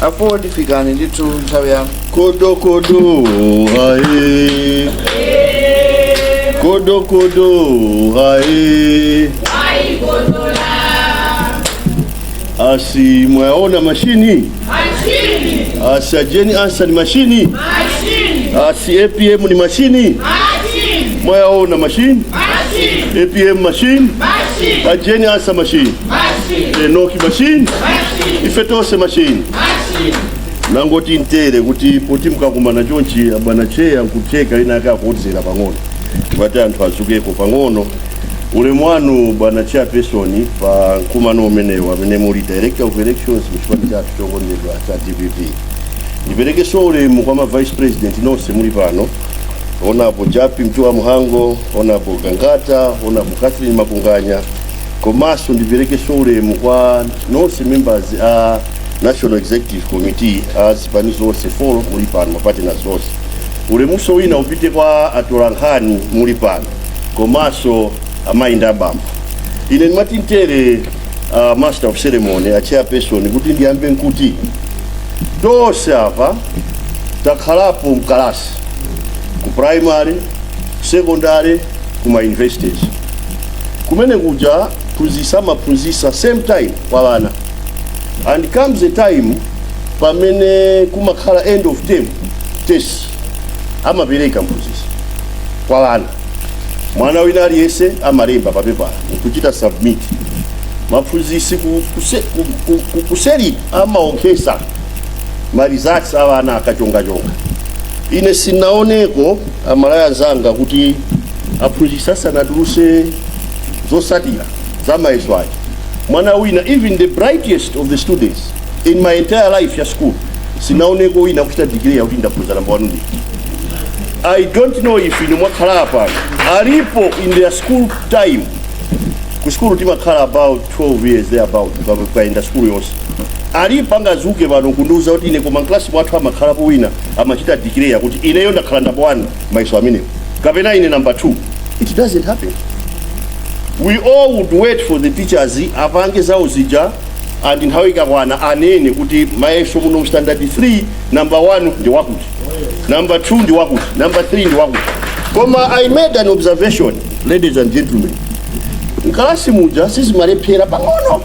AFORD, fikani ndithu, nthawi yanu. Kodo kodo hae. Kodo kodo hae. Asi mwaona mashini? Asi a Jane Ansah ni mashini? Asi APM ni mashini? Mwayaona mashini? APM machine? A Jane Ansah machine? Enoki machine? Ife tonse machine. Nangoti ntere kuti poti mukakumana chonchi, abwana chair, nkutheka ina akakuodzera pang'ono kuti anthu azukeko pang'ono. Ulemu wanu, bwana chairperson, pa mkumano umenewu, amene muli director of elections muchipani chathu chokondedwa cha DPP. Ndiperekenso ulemu kwa ma vice president nonse muli pano, Honorable Jappie Mtuwa Mhango, Honorable Gangata, Honorable Catherine Makunganya. Komanso ndiperekenso ulemu kwa nonse members a National Executive Committee a zipani zonse four muli pano, mapartners zonse. Ulemuso wina upite kwa atolankhani muli pano, komanso amayi ndi abambo. Ine ndimati ntere, master of ceremony, a chairperson, kuti ndiyambe nkuti tonse apa takhalapo mkalasi, ku primary, secondary, kuma universities. Kumene kuja phunzisa amaphunzisa same time kwa vana, and comes a time pamene kumakhala end of term test, amapereka mphunzisi kwa vana. Mwana wina aliyense amalemba papepala nkuchita submit. Maphunzisi kuseri amaonkhesa ma results a vana akachongachonga. Ine sinaoneko, amalaya zanga, kuti aphunzisi asanatuluse zosatira za mayeso aja, mwana wina, even the brightest of the students, in my entire life ya school sinaoneko wina kuchita declare kuti ndaphunzira number one ndi. I don't know if inu mwakhala pano alipo in their school time. Ku skulu timakhala about 12 years there about, ukaenda skulu yonse. Alipo angazuke pano kundiuza kuti ine koma mklasi mwathu amakhalapo wina amachita declare kuti ineyo ndakhala number one mayeso amenewo, kapena ine number two? It doesn't happen. We all would wait for the teachers apange zawo zija, and nthawi ikakwana anene kuti mayeso muno standard 3, number 1 ndi wakuti, number 2 ndi wakuti, number 3 ndi wakuti. Koma I made an observation, ladies and gentlemen. Mkalasi muja sizimalephera pang'ono,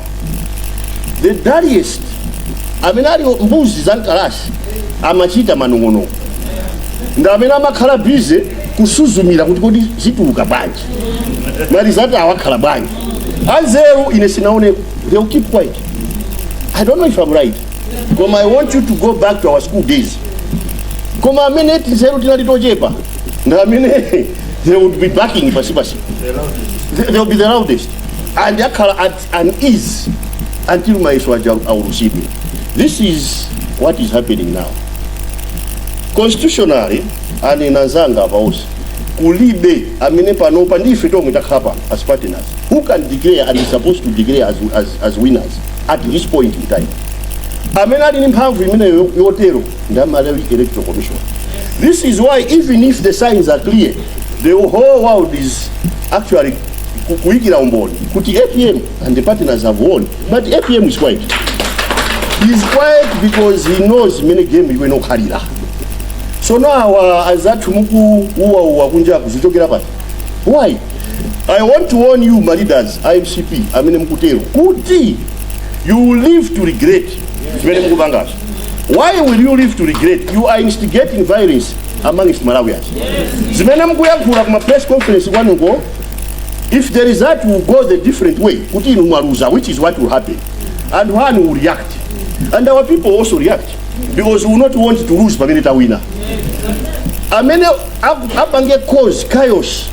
the dullest, amene ali mbuzi za mkalasi, amachita manong'onong'o ndi amene amakhala busy. Kusuzumira kuti kodi zituluka bwanji, ma result awakhala bwanji. Anzeru ine sinaone, they will keep quiet. I don't know if I'm right, koma I want you to go back to our school days. Koma amene tinzeru tinali tochepa ndi amene they would be backing pasipasi. They will be the loudest and akhala at an ease until mayeso aja aulusidwe. This is what is happening now. Constitutionally, anena anzanga apa onse, kulibe amene panopa ndife tomwe takhala pano as partners who can declare and is supposed to declare as winners at this point in time. Amene ali ndi mphamvu imeneyo yotero ndi a Malawi Electoral Commission. This is why, even if the signs are clear, the whole world is actually kuyikira umboni kuti APM and the partners have won, but APM is quiet. He is quiet because he knows mmene game iwe inokhalira. So now awa azathu mukuuwauwa kunjaku zichokera pati? Why? I want to warn you, my leaders, MCP amene mukutero, kuti you will live to regret zimene mukupangazo. Why will you live to regret? You are instigating violence amongst Malawians. Zimene mukuyankhula kuma press conference kwanuko, if the result will go the different way, kuti inu mwaluza, which is what will happen, anthu anu will react and our people also react, because we will not want to lose pamene tawina. Amene apange cause chaos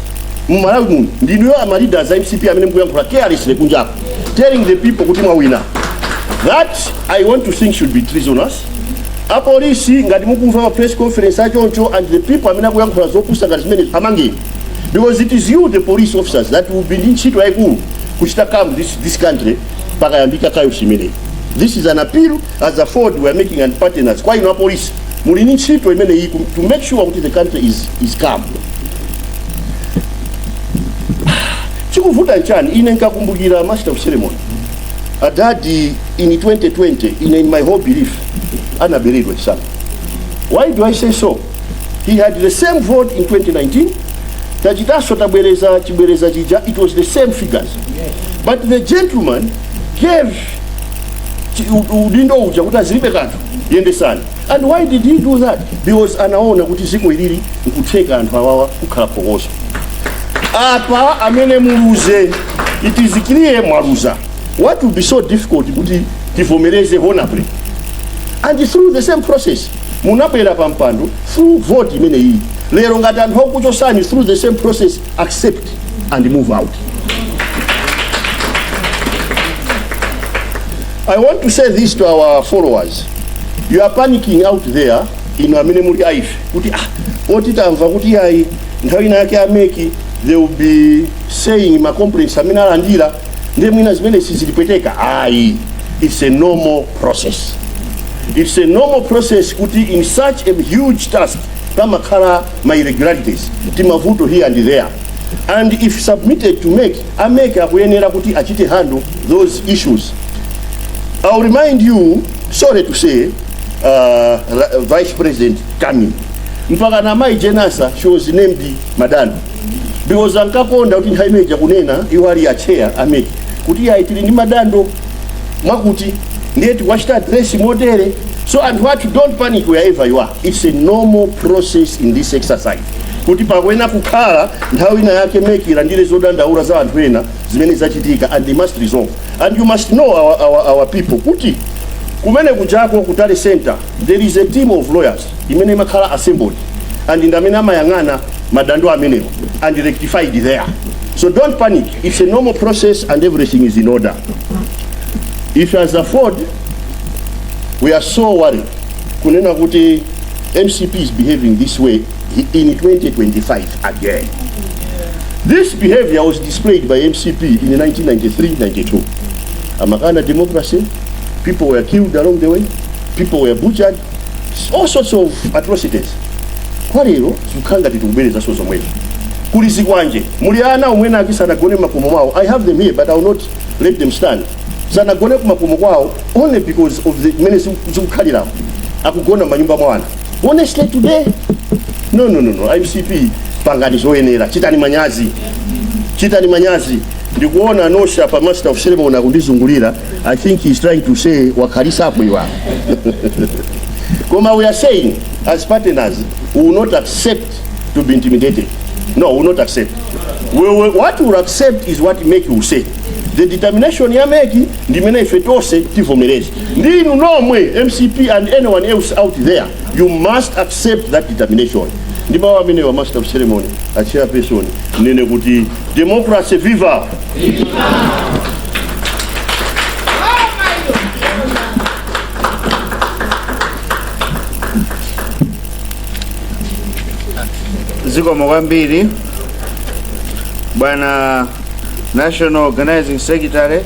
mu Malawi muno ndinuyo ama leaders a MCP amene mukuyankhula carelessly kunjako, telling the people kuti mwawina. That, I want to think, should be treasonous. Apolisi, ngati mukumva ma press conference achoncho and the people amene akuyankhula zopusa ngati zimenezo, amangeni, because it is you, the police officers, that will be ndi ntchito yayikulu kuchita calm this country pakayambika chaos imeneyi. This is an appeal as AFORD we are making and partners kwa inu apolisi. Muli ndi ntchito imeneyi to make sure kuti the country is calm. Chikuvuta nchani? Ine nkakumbukira, master of ceremony, adadi in 2020, in my whole belief, anaberedwa chisankho. Why do I say so? He had the same vote in 2019. Tachitanso tabwereza chibwereza chija, it was the same figures, but the gentleman gave udindo uja kuti azilibe kanthu, yendesani. And why did he do that? Because anaona kuti ziko ilili nkutheka anthu awawa kukhala phokoso. Apa amene muluze, it is clear mwaluza. What will be so difficult kuti tivomereze honorably and through the same process munabwera pa mpando through vote imeneyi? Lero ngati anthu akukuchosani through the same process, accept and move out. I want to say this to our followers. You are panicking out there, inu amene muli aife, kuti ah, poti tamva kuti ayi nthawi ina yake a MEC they will be saying ma complaints amene alandira, ndiye mwina zimene sizilipweteka. Ayi, it's a normal process. It's a normal process kuti in such a huge task pamakhala ma irregularities, timavuto here and there, and if submitted to MEC, a MEC akuyenera kuti achite handle those issues. I'll remind you, sorry to say, Vice President coming, mpaka na mayi Jane Ansah, she was named madando because ankakonda kuti nthawi imeneja kunena iwo ali a chair a MEC kuti ayi, tili ndi madando mwakuti, ndiye tikwachita address motere. So anthu athu, don't panic wherever you are. It's a normal process in this exercise kuti pakuyenera kukhala nthawi ina yake MEC ilandire zodandaula za anthu ena zimene zachitika, and they must resolve. And you must know our people kuti kumene kujako ku tally center there is a team of lawyers imene imakhala assembled, and ndi amene amayang'ana madando amenewo and rectified there. So don't panic, it's a normal process and everything is in order. If as AFORD we are so worried kunena kuti MCP is behaving this way in 2025 again. This behavior was displayed by MCP in 1993-92. Amakana democracy, people were killed along the way, people were butchered, all sorts of atrocities. Kwa lero zikukhala ngati tikubwerezanso zomwezo. Kuli zikwanje, muli ana omwe ake sanagone makomo mwawo. I have them here, but I will not let them stand. Sanagone kumakomo kwawo only because of the mene zikukhaliramo, akugona manyumba mwa ana. Honestly, today, no, no, no, no. MCP, pangani zoyenera, chitani manyazi, chitani manyazi. Ndikuona nosha pa master of ceremony akundizungulira. I think he's trying to say wakhalisapo iwa. Koma we are saying as partners we will not accept. to be intimidated. No, we will not accept. What we will accept is what MEC will say. The determination ya MEC ndimene ife tonse tivomereze. Ndinu nomwe MCP and anyone else out there, you must accept that determination. Ndi mawu amene wa master of ceremony, a chairperson, nene kuti democracy viva. Zikomo kwambiri bwana National Organizing Secretary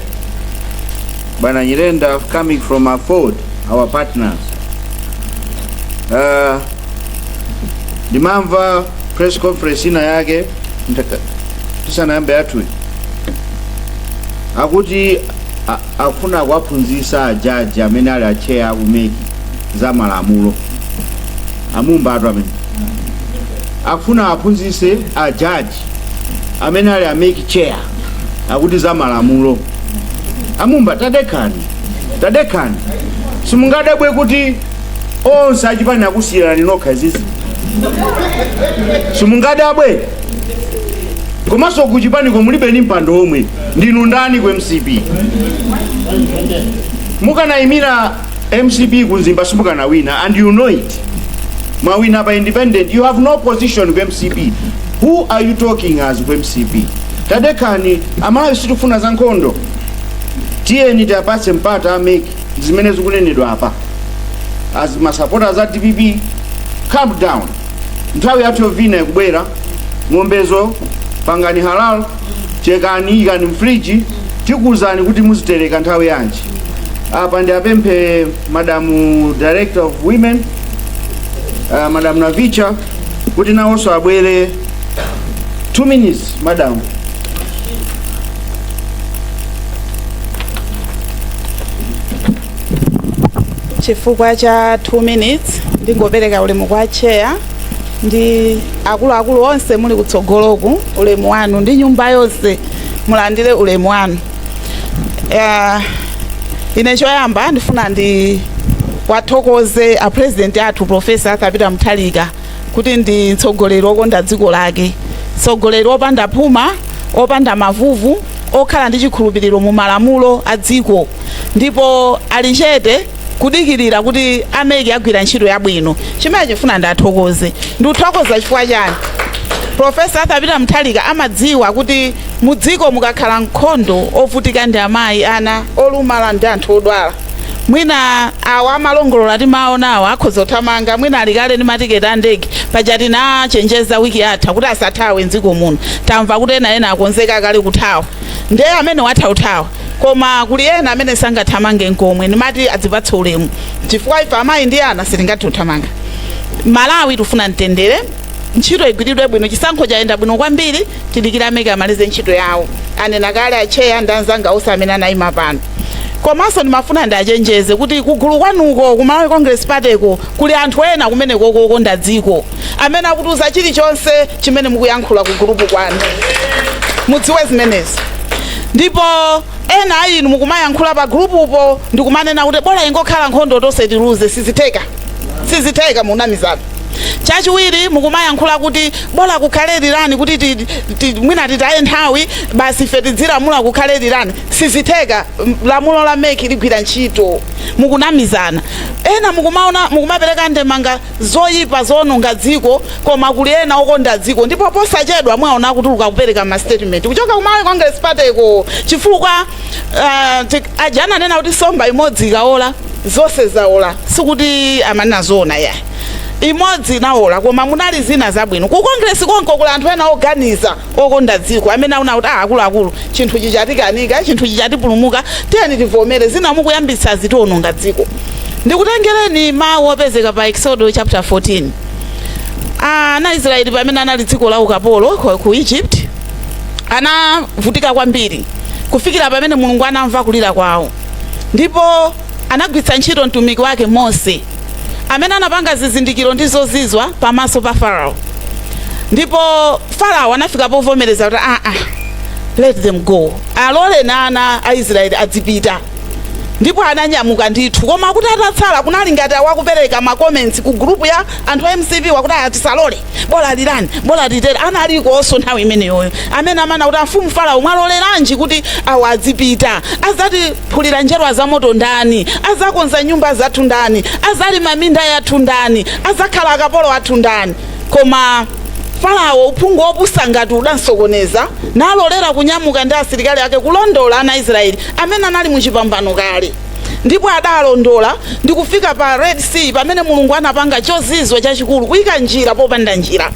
bwana Nyirenda, coming from AFORD, our partners. Ndimamva press conference ina yake tisanayambe yathuyi, akuti akufuna kuwaphunzitsa ajaji amene ali acheya aku MEC za malamulo. Amumba atu amene akufuna aphunzitse ajaji amene ali a MEC chair akuti za malamulo. Amumba, tadekani, tadekani. Simungadabwe kuti onse achipani akusiyirani nokha izizi, simungadabwe. Komanso kuchipaniko mulibe ni mpando omwe. Ndinu ndani ku MCP? Mukanayimira MCP ku Mzimba simukanawina, and you know it. Mwawina pa independent. You have no position ku MCP. Who are you talking as ku MCP? Tadekani Amalawi, sitikufuna za nkhondo. Tiyeni tiapatse mpata a MEC. Zimene zikunenedwa apa, as masupporters a DPP, calm down. Nthawi yathu yovina ikubwera. Ng'ombezo pangani halal, chekani, ikani mfriji, tikuwuzani kuti muzitereka nthawi yanji. Apa ndi apemphe Madam Director of Women, Madam Navicha, kuti nawonso abwere. 2 minutes, madam. Chifukwa cha 2 minutes, ndingopereka ulemu kwa chair ndi akuluakulu onse muli kutsogoloku. Ulemu wanu, ndi nyumba yonse mulandire ulemu wanu. Ine choyamba ndifuna ndi wathokoze a president athu, Professor Arthur Peter Mutharika, kuti ndi mtsogoleri wokonda dziko lake, mtsogoleri wopanda phuma, opanda mavuvu, okhala ndi chikhulupiriro mu malamulo a dziko, ndipo ali chete kudikirira kuti a MEC agwira ntchito yabwino. Chimene chifuna ndathokoze, ndikuthokoza chifukwa chani? Professor Arthur Peter Mutharika amadziwa kuti mudziko mukakhala nkhondo, ovutika ndi amayi, ana olumala ndi anthu odwala. Mwina awa amalongolola timaona awa akhoza kuthamanga, mwina alikale ndi matiketi a ndege. Paja tinachenjeza wiki yatha kuti asathawe mdziko muno. Tamva kuti ena ena akonzeka kale kuthawa, ndiye amene watha kuthawa, koma kuli ena amene sangathamange nkomwe. Ndimati adzipatse ulemu, chifukwa ife amayi ndi ana sitingathe kuthamanga. Malawi tifuna mtendere, ntchito igwiridwe bwino. Chisankho chayenda bwino kwambiri. Tidikira a MEC amalize ntchito yawo. Anena kale acheya ndi anzanga onse amene anayima pano. Komanso ndimafuna ndachenjeze kuti kugulu kwanuko ku Malawi Congress Party ko kuli anthu ena kumene kokonda dziko amene akutiuza chilichonse chimene mukuyankhula ku gulupu kwanu. Mudziwe zimenezi. Ndipo ena a inu mukumayankhula pa gulupupo ndikumanena kuti bola ingokhala nkhondo tonse tiluze. Sizitheka, sizitheka, munamizana. Chachiwiri, mukumayankhula kuti bola kukhale rerun, kuti mwina titaye nthawi basi, ife tidzilamula, kukhale rerun. Sizitheka. Lamulo la MEC ligwira ntchito. Mukunamizana. Ena mukumaona mukumapereka ndemanga zoyipa zoononga dziko, koma kuli ena okonda dziko, ndipo posachedwa mwaona kutuluka kupereka ma statement kuchoka ku Malawi Congress Party ko, chifukwa aja ananena kuti somba imodzi ikaola zonse zaola, sikuti amanena zoona ya imodzi inaola, koma munali zina zabwino. Ku Congress konko kuli anthu ena oganiza, okonda dziko, amene aona kuti, ah, akuluakulu, chinthu chichatikanika, chinthu chichatipulumuka, tiyeni tivomere. Zina mukuyambitsa zitiononga dziko. Ndikutengereni mawu opezeka pa Exodo chapter 14. Ana Israeli pamene anali dziko la ukapolo ku Egypt anavutika kwambiri kufikira pamene Mulungu anamva kulira kwawo, ndipo anagwiritsa ntchito mtumiki wake Mose, amene anapanga zizindikiro ndi zozizwa pamaso pa Farao, ndipo Farao anafika povomereza kuti, "Aa, let them go, alole ana a Israeli adzipita." Ndipo ananyamuka ndithu, koma kuti atatsala kunali ngati awakupereka ma comments ku group ya anthu a MCP wakuti atisalole, bola lirani, bola titere. Analikonso nthawi imeneyoyo amene amana kuti, "Amfumu Farao, mwaloleranji kuti awo adzipita? Azatiphulira njerwa za moto ndani? Azakonza nyumba zathu ndani? Azalima minda yathu ndani? Azakhala akapolo athu ndani?" Koma Farao, uphungu wopusa ngati udansokoneza, nalolera kunyamuka ndi asilikali ake kulondola ana Israeli amene anali muchipambano kale. Ndipo adalondola ndi kufika pa Red Sea, pamene Mulungu anapanga chozizwa chachikulu, kuyika njira popanda njira,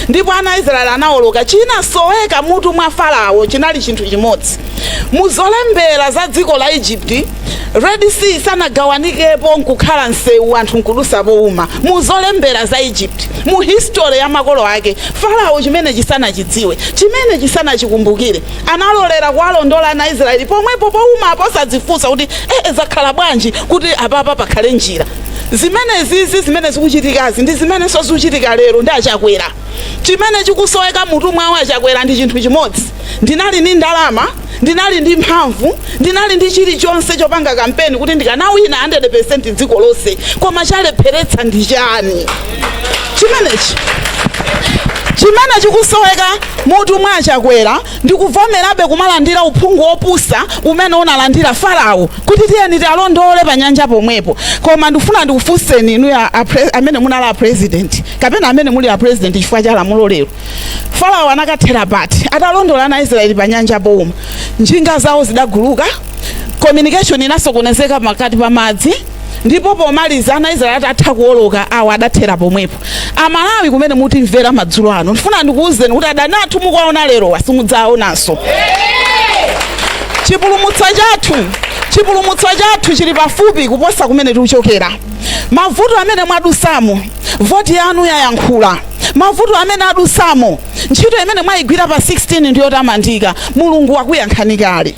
ndipo ana Israeli anawoloka. Chinasoweka mutu mwa Farao chinali chinthu chimodzi. Muzolembera za dziko la Egypt, Red Sea sanagawanikepo nkukhala msewu, anthu nkudusa powuma. Muzolembera za Egypt, mu history ya makolo ake, Farao chimene chisanachidziwe, chimene chisanachikumbukire. Analolera kuwalondola ana Israeli pomwepo powuma, posadzifunsa kuti zakhala bwanji kuti apapa pakhale njira. Zimene zizi zimene zikuchitikazi ndi zimenenso zikuchitika lero ndi Achakwera. Chimene chikusoweka mutu mwawo Achakwera ndi chinthu chimodzi: ndinali ndi ndalama, ndinali ndi mphamvu, ndinali ndi chilichonse chopanga kampeni kuti ndikanawina 100% dziko lonse, koma chalepheretsa ndi chani? Chimenechi chimene chikusoweka mutu mwa Achakwera, ndikuvomerabe kumalandira uphungu wopusa umene unalandira Farao kuti tiyeni tialondole pa nyanja pomwepo. Koma ndikufuna ndikufunseni inu amene munali a president kapena amene muli a president chifukwa cha lamulo lero, Farao anakathera pati atalondola ana Israeli pa nyanja powuma? Njinga zawo zidaguluka, communication inasokonezeka pakati pa madzi, ndipo pomaliza ana Israeli atatha kuwoloka, awo adathera pomwepo. Amalawi kumene mutimvera madzulo ano, ndifuna ndikuwuzeni kuti adani athu mukuwaona lero simudzaonanso. Chipulumutso chathu chili pafupi kuposa kumene tikuchokera. Mavuto amene mwadusamo, voti yanu yayankhula. Mavuto amene adusamo, ntchito imene mwayigwira pa 16 ndiyotamandika. Mulungu wakuyankhani kale.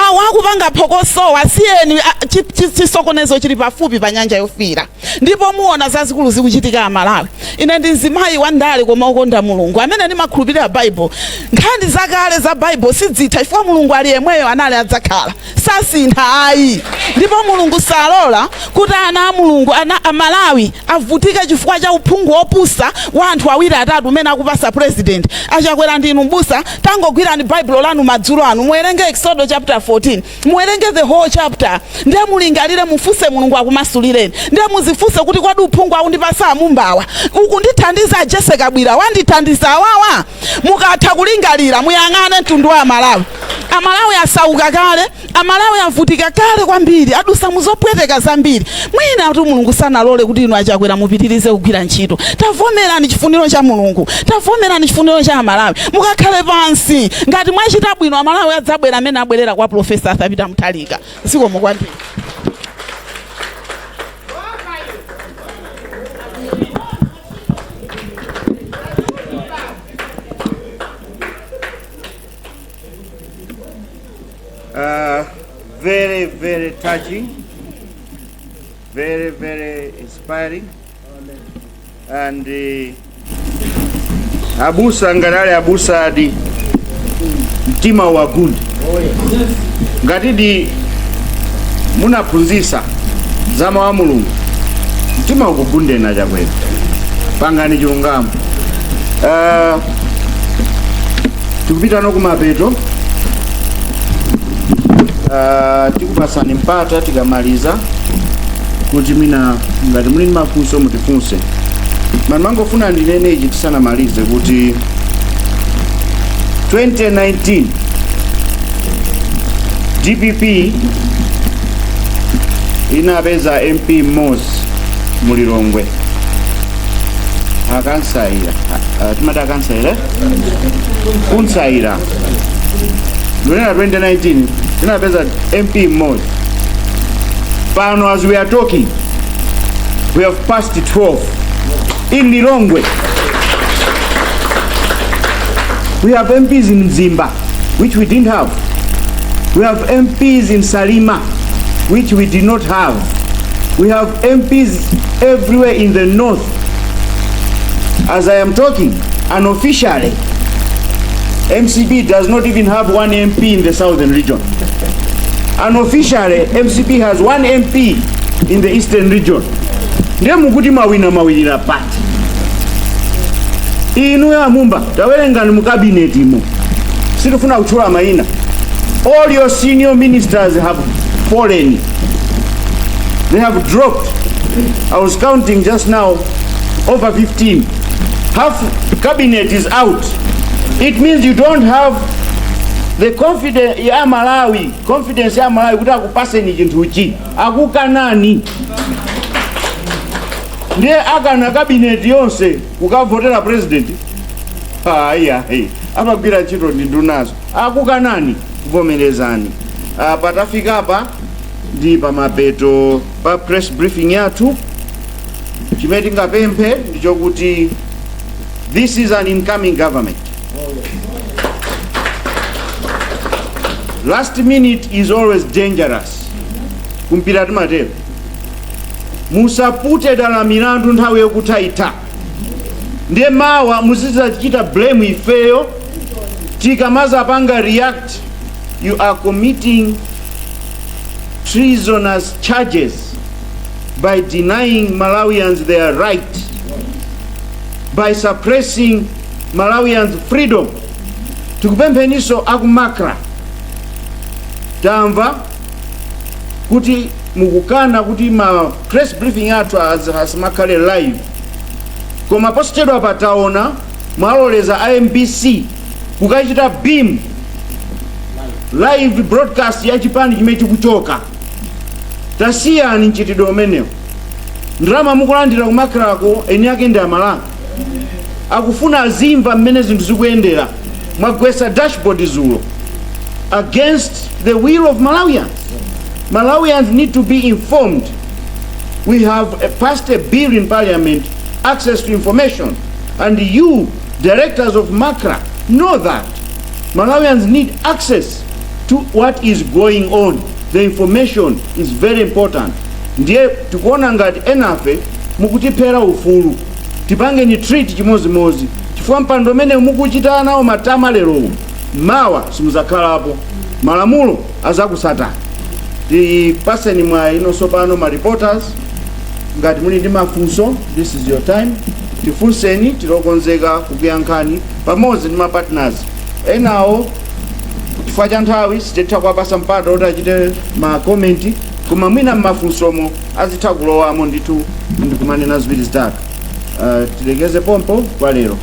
Awo akupanga phokosowa asiyeni. Chisokonezo chili pafupi pa Nyanja Yofiira, ndipo muona zazikulu zikuchitika. Amalawi, ine ndi mzimayi wa ndale koma ukonda Mulungu, amene ndimakhulupirira Baibulo. Nkhani zakale za Baibulo sidzitha, chifukwa Mulungu ali yemweyo, anali, adzakhala, sasintha ayi. Ndipo Mulungu salola kuti ana a Mulungu, ana Amalawi, avutike chifukwa cha uphungu wopusa wa anthu awiri atatu umene akupasa president Achakwera. Ndinu mbusa, tangogwirani Baibulo lanu madzulo anu, muwerenge Exodo chapter 14, muwerenge the whole chapter, ndiye mulingalire, mufunse Mulungu akumasulireni, ndiye muzifunse kuti kwadi uphungu akundipasa amumbawa ukundithandiza, a Jessie Kabwila wandithandiza awawa? Mukatha kulingalira, muyang'ane mtundu wa Amalawi. Amalawi asauka kale, Amalawi avutika kale kwambiri, adusa muzopweteka zambiri. Mwina kuti Mulungu sanalole kuti inu Achakwera mupitirize kugwira ntchito. Tavomerani chifuniro cha Mulungu, tavomerani chifuniro cha Amalawi, mukakhale pansi. Ngati mwachita bwino, Amalawi adzabwera amene abwerera kwa Professor Arthur Peter Mutharika. Zikomo kwambiri. Very, very touching, very, very inspiring. And abusa, ngati ali abusa adi, mtima wagundi ngatidi munaphunzitsa za mawu a Mulungu, mtima ukugundena. Chakwera, pangani chilungamo. Tikupita no kumapeto. Tikupasani mpata tikamaliza kuti mina ngati muli ndi mafunso mutifunse. Mani mangofuna ndinene ichi tisanamalize kuti 2019 DPP inapeza MP mmodzi mulilongwe, akansaira, timati akansaira, kunsaira. Ndonena 2019 tinapeza MP mmodzi. Pano as we are talking, we have passed 12 in Lilongwe. We have MPs in Mzimba, which we didn't have. We have MPs in Salima, which we did not have. We have MPs everywhere in the north. As I am talking, unofficially, MCP does not even have one MP in the southern region. Unofficially, MCP has one MP in the Eastern Region. Ndiye mukuti mawina, mawinira pati? Inu a Mumba, tawerengani mu cabinet imo. Sitifuna kutchula mayina. All your senior ministers have fallen, they have dropped. I was counting just now, over 15. Half cabinet is out. It means you don't have the confidence ya Malawi, confidence ya Malawi kuti akupaseni chinthuchi. Akukanani. Ndiye akana cabinet yonse kukavotera president? Ayi, ayi, amagwira ntchito ndi ndunazo. Akukanani, kuvomerezani. Patafika apa ndi pamapeto pa press briefing yathu. Chimene tingapemphe ndichokuti this is an incoming government. Last minute is always dangerous. Kumpira timatero, musapute dala milandu nthawi yokuthaitha, ndiye mawa muzidzachita blame ifeyo tikamazapanga react. You are committing treasonous charges by denying Malawians their right, by suppressing Malawians' freedom. Tikupempheniso aku MACRA, tamva kuti mukukana kuti ma press briefing athu asamakhale live, koma posachedwa pataona mwaloleza MBC kukachita beam live broadcast ya chipani chimene chikuchoka. Tasiyani mchitidwe umenewo. Ndalama mukulandira ku MACRA ko, eni ake ndi Amalawi, akufuna azimva mmene zinthu zikuyendera. Mwagwesa dashboard zulo against the will of Malawians. Malawians need to be informed. We have passed a bill in parliament, access to information, and you, directors of MACRA, know that Malawians need access to what is going on. The information is very important. Ndiye tikuona ngati enafe mukutiphera ufulu. Tipangeni treat chimozimozi, chifukwa mpando umene mukuchita nawo matama lerowu, mawa simuzakhalapo, malamulo azakusatani. Tipaseni mwayi inonso pano ma reporters, ngati muli ndi mafunso, this is your time. Tifunseni, tilokonzeka kukuyankhani pamodzi ndi ma partners enawo. Chifukwa cha nthawi sititha kuwapasa mpata kuti achite ma comment, koma mwina mmafunsomo azitha kulowamo ndithu ndikumanena ziwiri zitatu. Tilekeze pompo kwa lero.